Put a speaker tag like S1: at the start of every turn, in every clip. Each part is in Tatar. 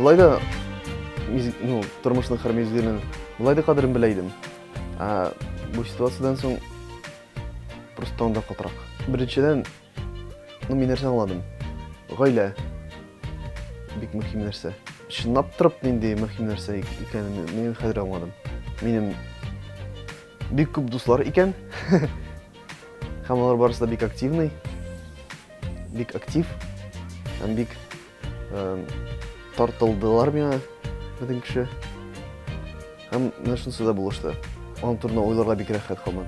S1: Болай да ну, тормышның һәр мизгеленең болай да кадерен белә идем. Ә бу ситуациядән соң просто тагын да катырак. Беренчедән, ну, мин нәрсә аңладым? Гаилә бик мөһим нәрсә. Чынлап торып нинди мөһим нәрсә икәнен мин хәзер аңладым. Минем бик күп дуслар икән. Һәм алар барысы да бик активный, бик актив һәм бик тартылдылар миңа бөтен кеше. Һәм менә шунысы да булышты. Аның турында уйларга бик рәхәт һаман.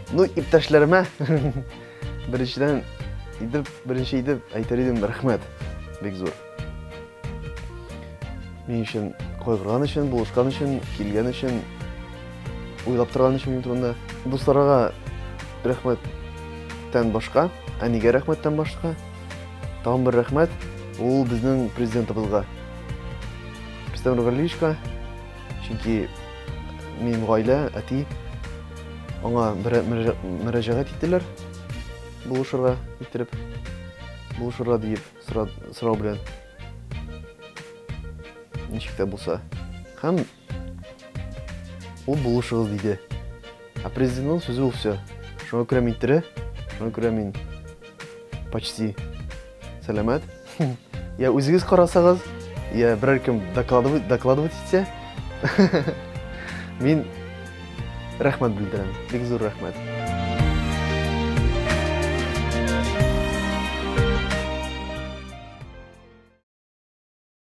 S1: Ну, иптәшләремә беренчедән итеп, беренче итеп әйтер идем, рәхмәт. Бик зур. Мин өчен кайгырган өчен, булышкан өчен, килгән өчен, уйлап торган өчен минем турында. Дусларга рәхмәттән башка, әнигә рәхмәттән башка, тагын бер рәхмәт, ул безнең президентыбызга. Рөстәм Нургалиевичка, чөнки минем гаилә, әти аңа мөрәҗәгать иттеләр, булышырга иттереп, булышырга диеп сорау белән. Ничек тә булса. Һәм ул булышыгыз диде. Ә президентның сүзе ул все. Шуңа күрә мин тере, шуңа күрә мин почти сәламәт. Я үзегез карасагыз, я берәр кем докладывать, докладывать итсә, мин рәхмәт белдерәм. Бик зур рәхмәт.